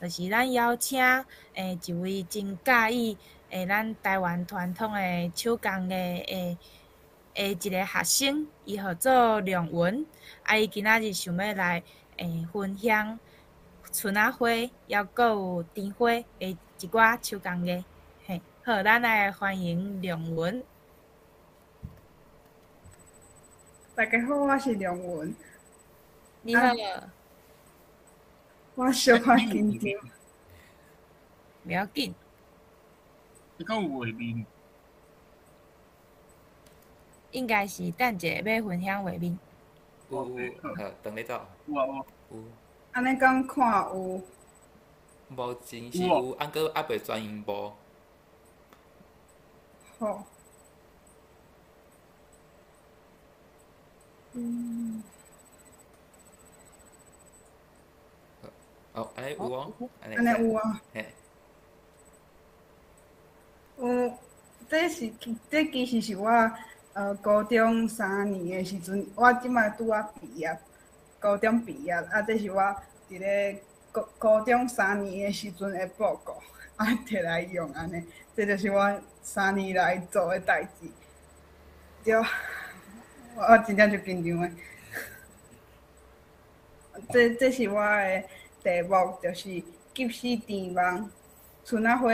就是咱邀請一位真佮意咱台灣傳統的手工藝的一个學生，伊號做梁文，啊，伊今仔日想欲來分享春仔花，猶閣有甜花的一寡手工藝。嘿，好，咱來歡迎梁文。大家好，我是梁文。你好。我小可緊張。袂要緊。你敢有畫面？應該是等者欲分享畫面。有有，好，等你走。有啊有。有。按呢敢看有？目前是有，毋過猶未全螢幕。好。嗯。哦，按呢有哦，按呢有啊。嘿。有，這其實是我高中3年的時陣，我這擺拄仔畢業，高中畢業，啊，這是我佇咧高高中三年的時陣的報告，啊，摕來用按呢，這就是我三年來做的代誌。對，我真正足緊張的。這是我的題目，就是急死甜夢，春仔花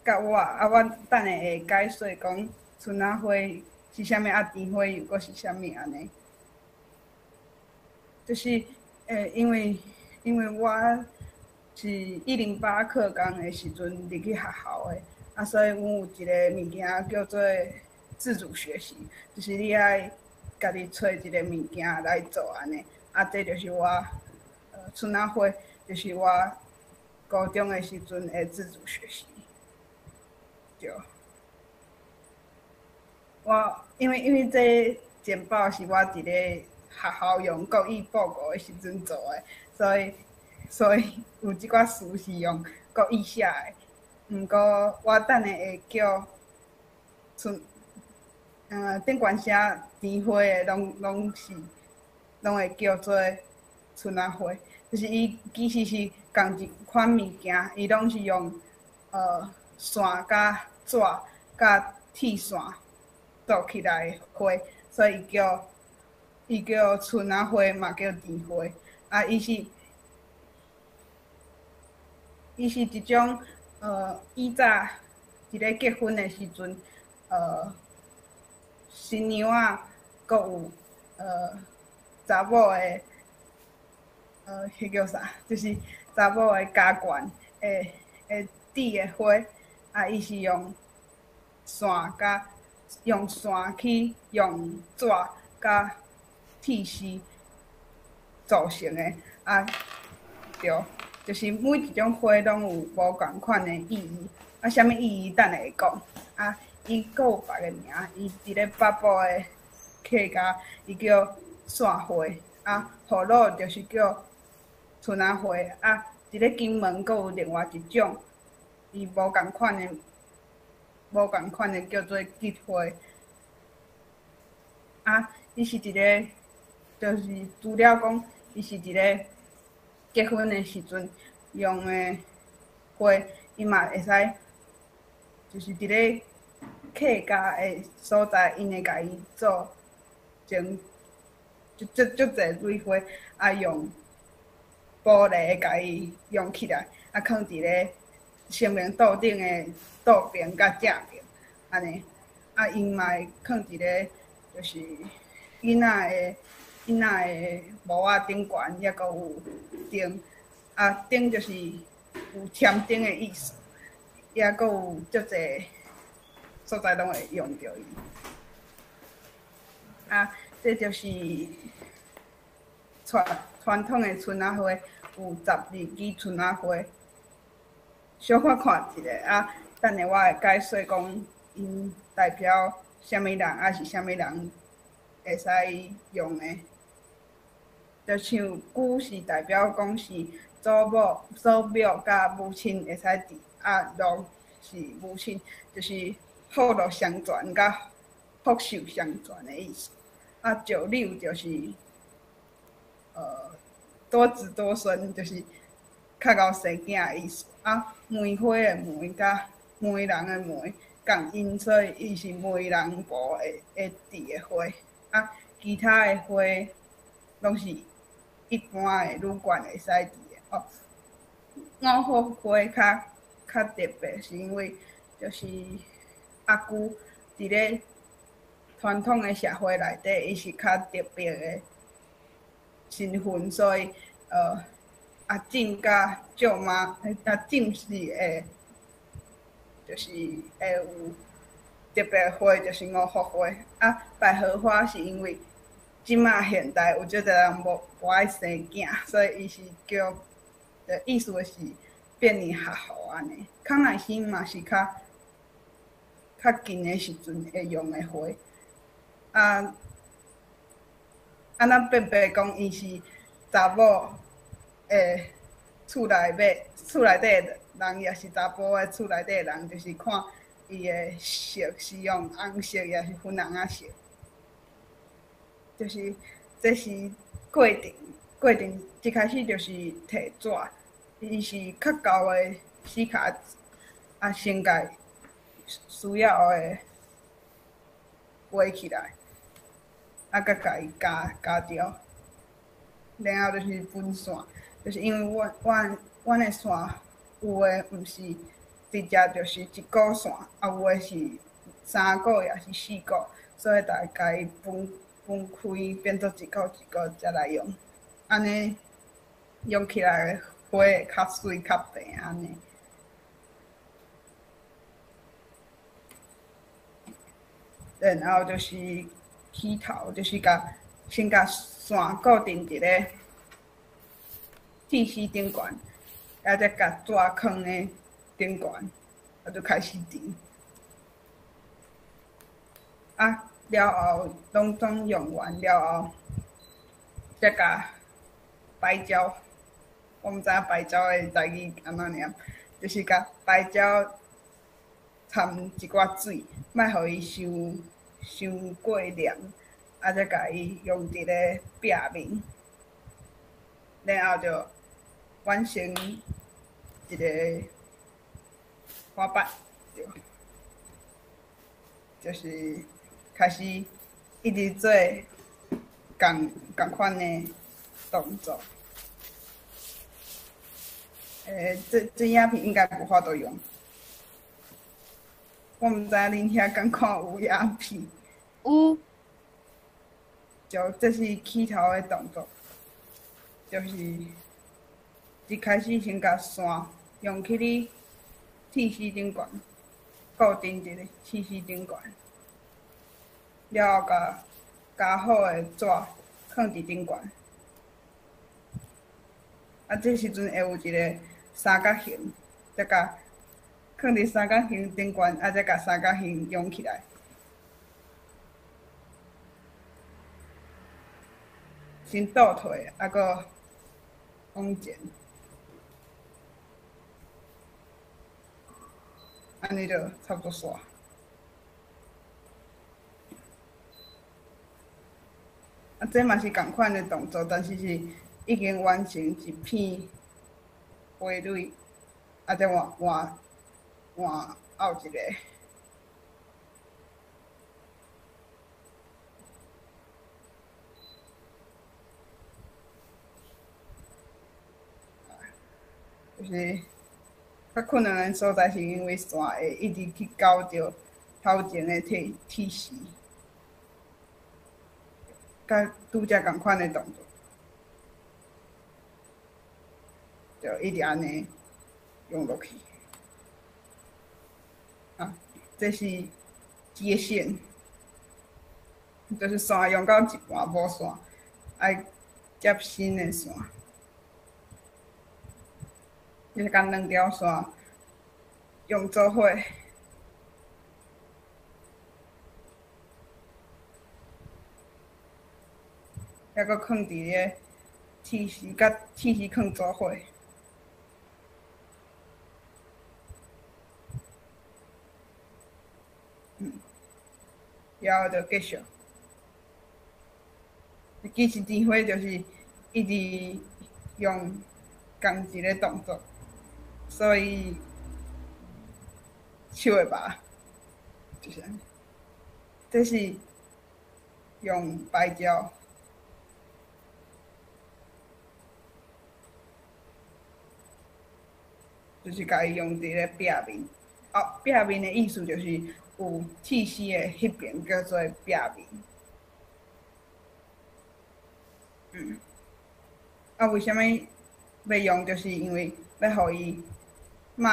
佮我，啊，我等下會解說講春仔花是啥物，啊，甜花又閣是啥物按呢。就是，因為我是108課綱的時陣入去學校的，啊，所以阮有一个物件叫做自主學習，就是你愛家己揣一個物件來做按呢。啊，這就是我，春仔花，就是我高中的時陣的自主學習。對。我因為這簡報是我佇咧學校用國語報告的時陣做的，所以有這寡詞是用國語寫的。毋過我等下會叫春，頂懸寫甜花的，攏會叫做春仔花，就是伊其實是仝一款物件，伊攏是用線佮紙佮鐵線做起來的花，所以伊叫春仔花，嘛叫甜花。啊，伊是一種以早佇咧結婚的時陣，新娘仔閣有查某的，彼叫啥？就是查某的家眷會織的花，啊，伊是用線佮用線去用紙佮鐵絲組成的，啊，對，就是每一種花攏有無仝款的意義，啊，啥物意義等下會講，啊，伊閣有別个名，伊佇咧北部的客家，伊叫線花，啊，葫蘆就是叫春仔花，啊，佇咧金門閣有另外一種，伊無仝款的叫做吉花，啊，伊是一个，就是除了講，伊是一个結婚的時陣用的花，伊嘛會使，就是佇咧客家的所在，𪜶會共伊做成足足足濟蕊花，啊，用玻璃共伊用起來，啊，囥佇咧神明桌頂的桌邊佮正邊，按呢，啊，𪜶嘛會囥佇咧，就是囡仔的帽仔頂懸，抑閣有燈，啊，燈就是有添燈的意思，抑閣有足濟所在攏會用著伊。啊，這就是傳統的春仔花，有12支春仔花。小可看一下啊，等下我會解說講，𪜶代表啥物人，抑是啥物人會使用的。就像龜是代表講是祖母、祖母佮母親會使佇，啊，鹿是母親，就是福祿相傳佮福壽相傳的意思。啊，石榴就是多子多孫，就是較𠢕生囝的意思。啊，梅花的梅佮媒人的媒仝音，所以伊是媒人婆會戴的花。啊，其他的花攏是一般的女眷會使戴的。哦，五福花較特別，是因為就是阿舅佇咧傳統的社會內底，伊是較特別的身份，所以阿婶佮舅媽，阿婶是會，就是會有特別花，就是五福花。啊，百合花是因為這馬現代有足濟人無愛生囝，所以伊是叫，意思就是變年合福按呢。康乃馨嘛是較近的時陣會用的花。啊，按怎辨別講伊是查某的厝內尾厝內底的人，抑是查埔的厝內底的人，就是看伊的色是用紅色，抑是粉紅仔色。就是這是過程，過程一開始就是提紙，伊是較舊的死卡，啊先共需要的畫起來，啊閣共伊加掉，然後就是分線，就是因為阮的線有的毋是直接就是一股線，啊有的是三股抑是四股，所以逐共伊分開變做一股一股才來用，按呢用起來花會較媠較平按呢。然後就是起頭，就是共先共線固定佇咧鐵絲頂懸，啊再共紙囥咧頂懸，啊就開始纏。啊了後，攏總用完了後，才共白膠，我毋知影白膠的台語按怎念，就是共白膠摻一寡水，莫予伊傷過黏，啊，才共伊用佇咧壁面，然後就完成一個花瓣，對，就是開始一直做仝款的動作。這影片應該無法度用。我毋知影恁遐敢看有影片。有。就這是起頭的動作，就是一開始先共線用去你鐵絲頂懸，固定佇咧鐵絲頂懸，了後共加好的紙囥佇頂懸。啊，這時陣會有一個三角形，才共囥佇三角形頂懸，啊，才共三角形用起來。先倒退，啊，閣往前，按呢就差不多煞。啊，這嘛是仝款的動作，但是是已經完成一片花蕊，啊，再換後一個。就是較困難的所在，是因為線會一直去攪著頭前的鐵絲，佮拄才仝款的動作，就一直按呢用落去。啊，這是接線，就是線用到一半無線，愛接新的線。就是共兩條線用做伙，抑閣囥佇咧鐵絲，佮鐵絲囥做伙。了後就繼續。其實甜花就是一直用。仝一个动作，所以手会麻，就是按呢。这是用白胶，就是共伊用伫咧壁面。哦，壁面的意思就是有铁丝的彼边叫做壁面。啊，为啥物欲用？就是因为欲予伊莫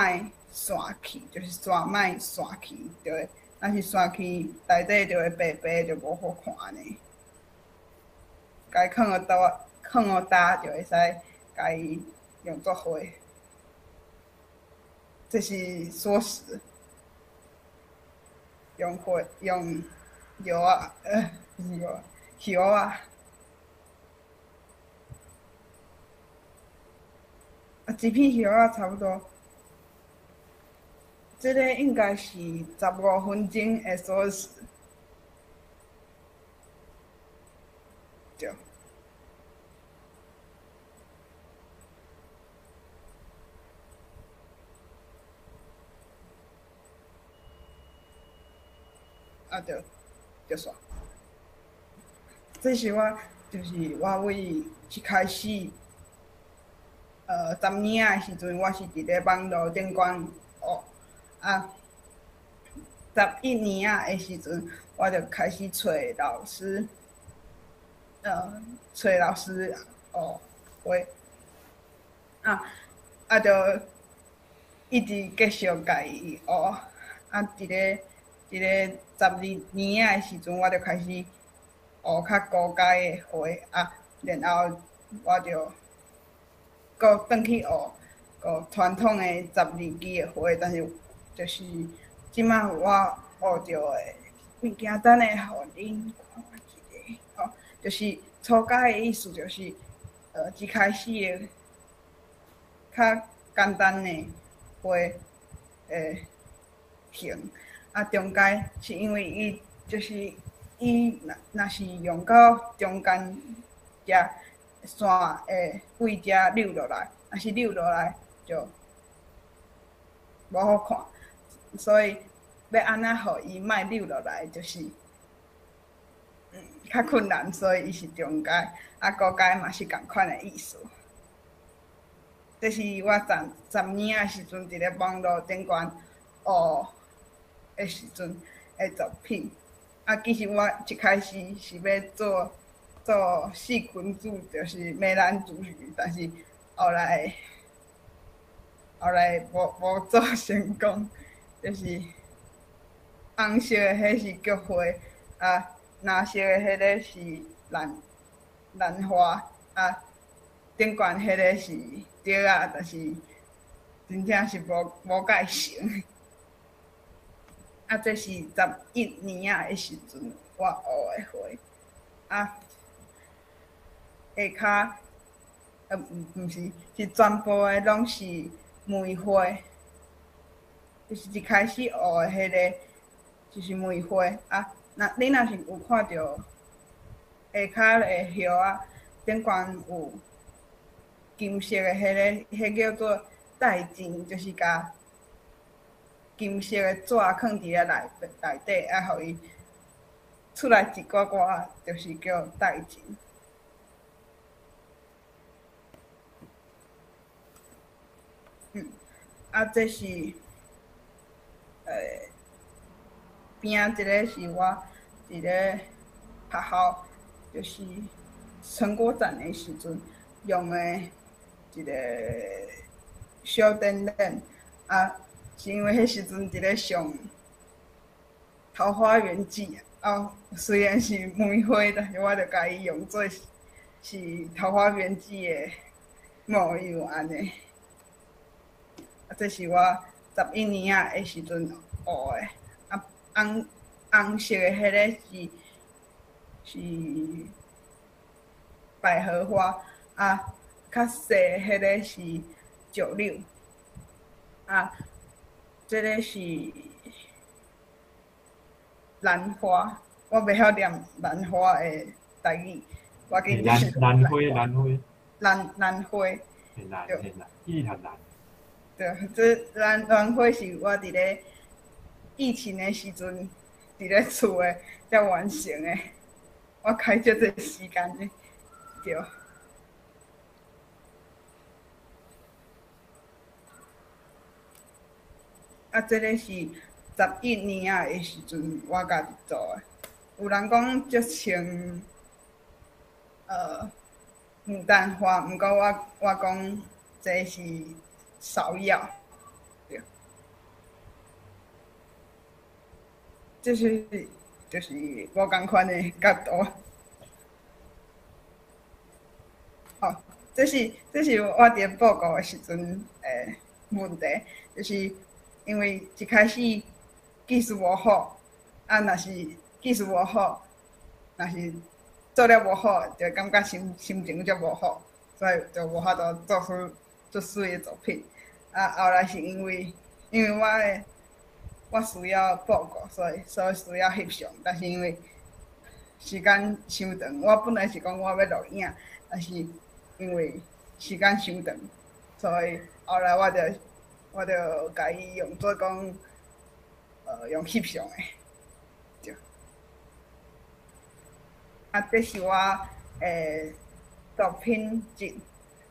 散去，就是线莫散去，就会，若是散去内底就会白白，就无好看按呢。共伊囥予桌，囥予焦就会使共伊用做花。这是锁匙，用花用药仔，毋是药仔，叶仔。啊，一片叶仔差不多。这个应该是15分钟的锁匙。对。啊，对，结束。这是我，就是我为一开始，10年仔的时阵，我是伫咧网路顶悬学，啊，11年仔的时阵，我就开始揣老师，揣老师学画，啊，啊，就一直继续共伊学，啊，伫咧12年仔的时阵，我就开始学较高阶的画，啊，然后我就阁转去学阁传统的十二支的花，但是就是这摆我学著的物件，等下予恁看一下，吼，就是初阶的意思就是，一开始的较简单的花的型。啊，中阶是因为伊就是伊若若是用到中间遮线会位遮溜落来，若是溜落来就无好看，所以欲按怎予伊莫溜落来，就是较困难，所以伊是中阶，啊高阶嘛是仝款的意思。这是我十十年仔时阵伫咧网路顶悬学的时阵的作品。啊，其实我一开始是欲做做四君子，就是梅兰竹菊，但是后来无做成功，就是红色的彼是菊花，啊，蓝色的彼个是兰兰花，啊，顶悬彼个是竹仔，但是真正是无盖成。啊，这是11年仔的时阵我学的花，啊，下跤，毋毋是，是全部的拢是梅花，就是一开始学的彼个就是梅花啊。若你若是有看著下跤的叶仔顶悬有金色的彼个，彼叫做带金，就是共金色的纸囥伫咧内底，啊，予伊出来一寡寡，就是叫带金。啊，这是，边仔这个是我伫咧学校，就是成果展的时阵用的一个小展览，啊，是因为彼时阵伫咧上《桃花源记》啊，虽然是梅花，但是我就共伊用做是《桃花源记》的模样按呢。啊，这是我11年仔的时阵学的。啊，红红色的彼个是百合花，啊，较细的彼个是石榴，啊，这个是兰花，我袂晓念兰花的台语，我记兰兰花，兰花，兰兰花，很難很難，一直很難。對，這蘭蘭花是我佇咧疫情的時陣，佇咧厝的才完成的。我開足濟時間的，對。啊，這个是11年仔的時陣，我家己做的。有人講這像牡丹花，毋過我講這是芍藥，對。這是就是無仝款的角度。哦，這是我佇報告的時陣的問題，就是因為一開始技術無好，啊，若是技術無好，若是做了無好，就感覺心情就無好，所以就無法度做出足媠的作品。啊，後來是因為我需要報告，所以需要翕相，但是因為時間傷長，我本來是講我欲錄影，但是因為時間傷長，所以後來我就共伊用做講，用翕相的，對。啊，這是我的作品集，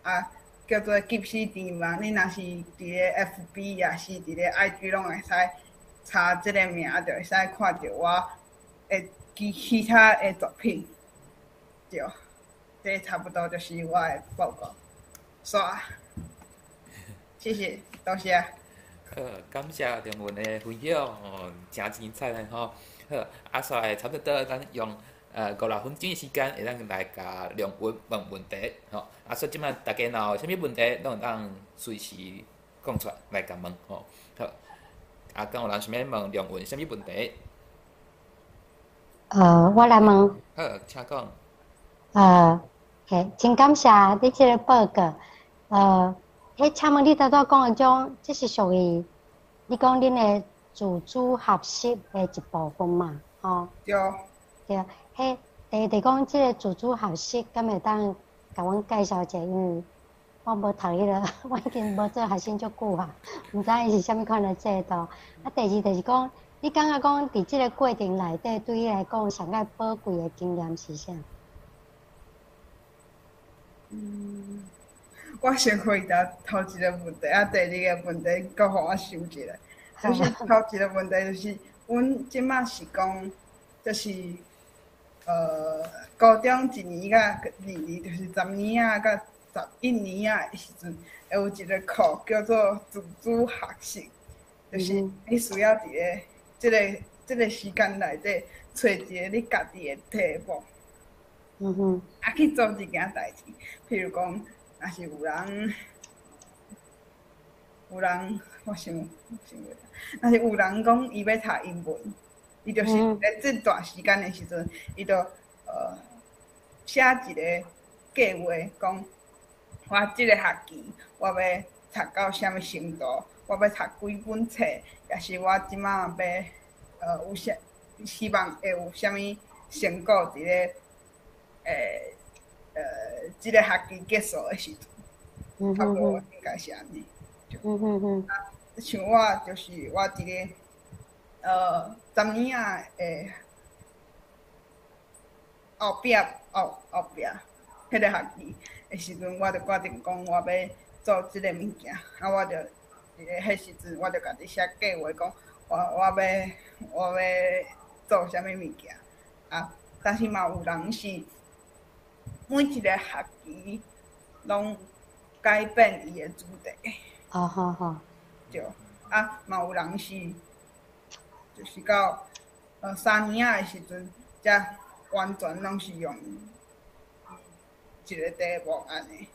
啊，叫做《及時甜夢》。你若是佇咧 FB，抑是佇咧 IG，攏會使查這个名，就會使看著我的其他的作品。對，這差不多就是我的報告。煞，謝謝，多謝。好，感謝梁文的分享，哦，誠精彩咧吼。好，啊，煞來差不多，咱用5、6分鐘的時間，會當來共梁文問問題，吼。啊，所以這擺大家若有啥物問題，攏會當隨時講出來來共問，吼。好，啊，敢有人想欲問梁文啥物問題？我來問。好，請講。嘿，真感謝你這個報告。彼請問你拄才講的種，這是屬於你講恁的自主學習的一部分嘛？吼。對。對，彼第一就講這个自主學習，敢會當共阮介紹一下？因為我無讀彼个，我已經無做學生足久啊，毋知伊是啥物款的制度。啊，第二就是講，你感覺講佇這个過程內底，對你來講上蓋寶貴的經驗是啥？我先回答頭一个問題，啊，第二个問題閣予我想一下。就是頭一个問題就是，阮這馬是講，就是高中一年佮二年，就是10年仔佮11年仔的時陣，會有一个課叫做自主學習，就是你需要佇咧這个時間內底揣一个你家己的題目，啊去做這件代誌。譬如講，若是有人，我想袂，若是有人講伊欲讀英文，伊就是咧這段時間的時陣，伊就寫一个計劃，講我這个學期我欲讀到啥物程度，我欲讀幾本冊，抑是我這馬欲有啥希望會有啥物成果佇咧這个學期結束的時陣，差不多應該是按呢。啊，像我就是我佇咧10年仔的後壁彼个學期的時陣，我就決定講我欲做這个物件，啊，我就佇咧彼時陣，我就家己寫計劃，講我欲做啥物物件，啊，但是嘛有人是每一个學期攏改變伊的主題。哦，好好。對，啊，嘛有人是，就是到3年仔的時陣，才完全攏是用一个題目按呢。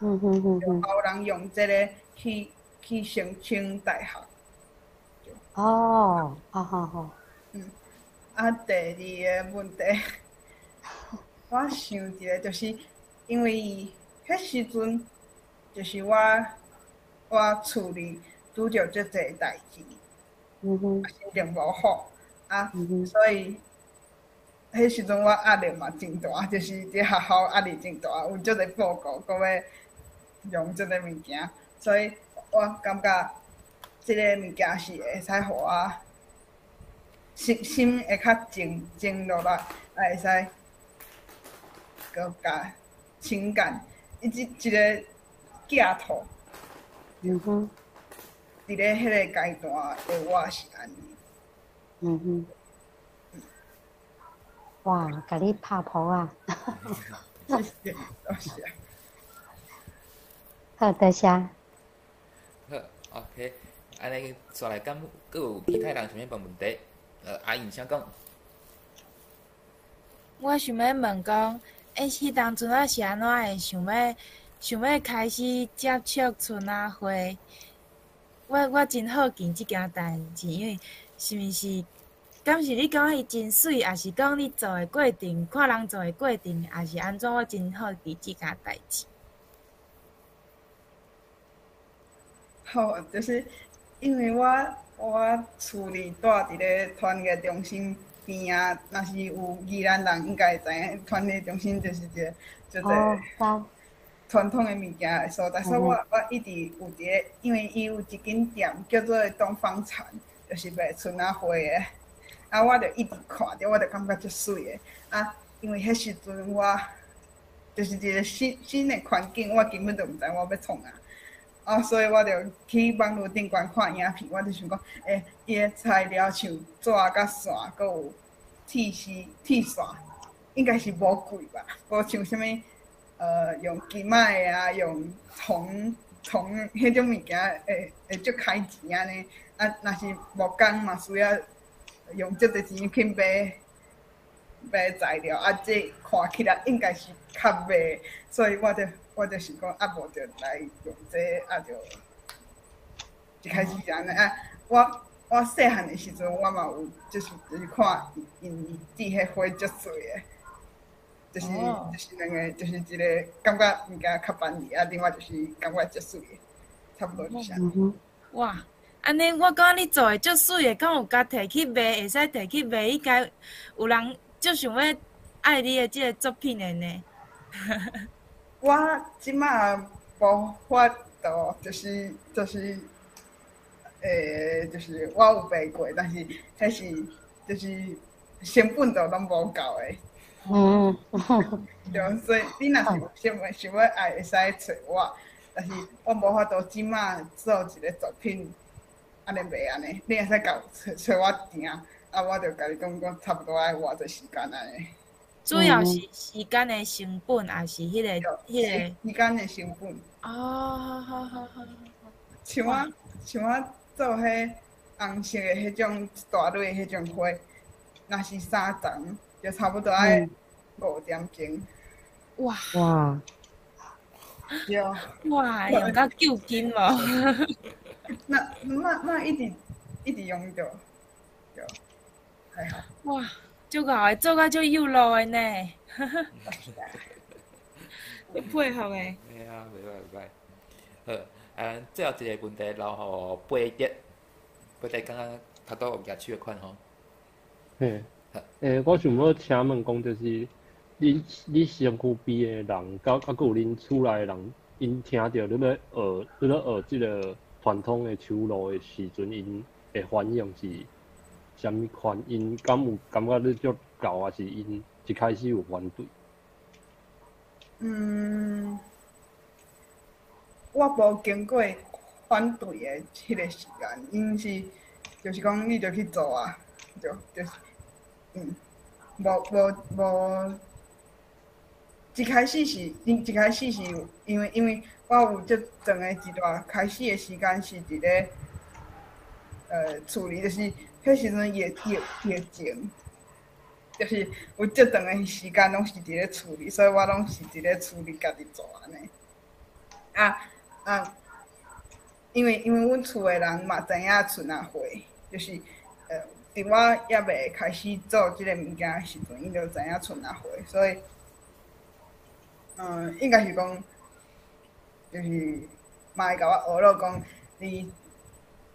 有人用這个去申請大學。哦，好好好。啊，第二个問題，我想一个，就是因為彼時陣，就是我厝裡拄著足濟代誌，心情無好，啊，所以彼時陣我壓力嘛真大，就是佇學校壓力真大，有足濟報告，閣欲用這个物件，所以我感覺這个物件是會使予我心心會較靜靜落來，啊會使閣共情感，伊這一个寄託。佇咧彼个階段的我是按呢。哇，共你拍噗仔！謝謝，多謝。好，多謝。好，OK，按呢煞來敢閣有其他人想欲問問題？阿穎請講。我想欲問講，彼當陣仔是按怎會想欲開始接觸春仔花？我真好奇這件代誌，因為是毋是？敢是你感覺伊真媠，抑是講你做的過程，看人做的過程，抑是按怎？我真好奇這件代誌。好，就是因為我厝裡住佇咧團結中心邊仔，若是有宜蘭人應該會知影，團結中心就是一个足濟傳統的物件的所在，所以我一直有佇咧，因為伊有一間店叫做東方蠶，就是賣春仔花的。啊，我就一直看著，我就感覺足媠的。啊，因為彼時陣我就是一个新新的環境，我根本就毋知我欲創啥。啊，所以我就去網路頂懸看影片，我就想講，伊的材料像紙佮線，閣有鐵絲、鐵線，應該是無貴吧？無像啥物，用金仔的啊，用銅銅彼種物件會足開錢按呢。啊，若是木工嘛需要用足濟錢去買材料，啊，這看起來應該是較袂，所以我就想講，啊，無就來用這個，啊，就一開始是按呢啊。我細漢的時陣，我嘛有就是看𪜶織彼花足媠的，就是兩个，就是一个感覺物件較便宜，啊，另外就是感覺足媠的，差不多就是按呢。哇！按呢，我感覺你做的足媠的，敢有共提去賣？會使提去賣，應該有人足想欲愛你的這个作品的呢。我這馬無法度，就是我有賣過，但是彼是就是成本都攏無夠的。對，所以你若是有啥物想欲愛，會使揣我，但是我無法度這馬做一个作品。按呢賣按呢，你會使共揣揣我訂，啊，我就共你講講，差不多愛偌濟時間按呢。主要是時間的成本，抑是彼个？時間的成本。哦，好好好好。像我做彼紅色的彼種一大蕊彼種花，若是三層，就差不多愛5點鐘。哇！哇！對。哇，用甲救金無？那一直一直用著，對，還好。哇，足𠢕的，做甲足有路的呢。足佩服的。嘿啊，袂歹袂歹。好，啊，最後一个問題留予貝德，貝德感覺頭拄有舉手的款吼。嘿，我想欲請問講，就是你身軀邊的人，佮有恁厝內的人，𪜶聽著你咧學這个傳統的手路的時陣，𪜶的反應是啥物款？𪜶敢有感覺你足𠢕，抑是𪜶一開始有反對？我無經過反對的彼个時間，𪜶是就是講你就去做啊，就是無無無，一開始是，𪜶一開始是因為我有足長的一段開始的時間是佇咧，厝裡，就是彼時陣疫情，就是有足長的時間攏是佇咧厝裡，所以我攏是佇咧厝裡家己做按呢。啊啊，因為阮厝的人嘛知影春仔花，就是佇我猶未開始做這个物件的時陣，𪜶就知影春仔花，所以，應該是講，就是嘛會共我學咯，講你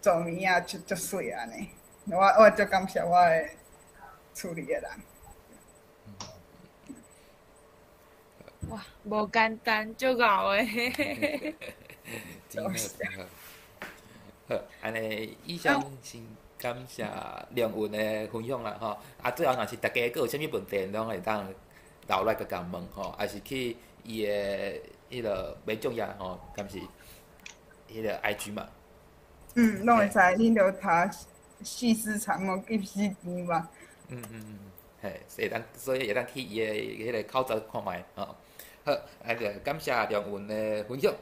做物仔足足媠按呢。我足感謝我的厝裡的人。哇，無簡單，足𠢕的。真好真好。好，按呢以上先感謝梁雲的分享啦吼。啊，最後若是大家閣有啥物問題，攏會當留來閣共問吼，抑是去伊的彼个民眾頁吼，敢是彼个 IG 嘛？嗯，攏會使，恁著查細絲長毛及死甜吧。嗯嗯嗯，嘿，會當所以會當去伊的彼个口罩看覓吼。好，啊就感謝梁雲的分享。